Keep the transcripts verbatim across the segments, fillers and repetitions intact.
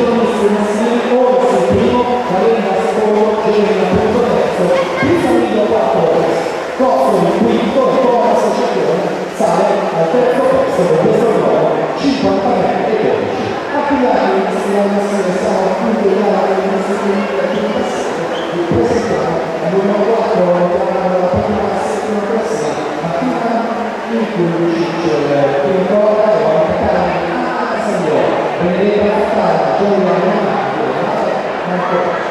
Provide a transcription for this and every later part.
Massimo, Orsi primo, Calenda secondo, Gemina punto terzo, Pisaniglio quarto, Cozzoli quinto e Torres cinque, sale al terzo posto con questo gol, cinquantatré e dodici. Attivati in finale, siamo appunto in gara del nostro quinto, il presentare al numero quattro, la prima settimana prossima, a Fiumara, in cui ci sarà il primo gol, e poi Catania, Cassano, Benedetta Fontana, Giulia Romano, Marco.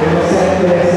Numero sette,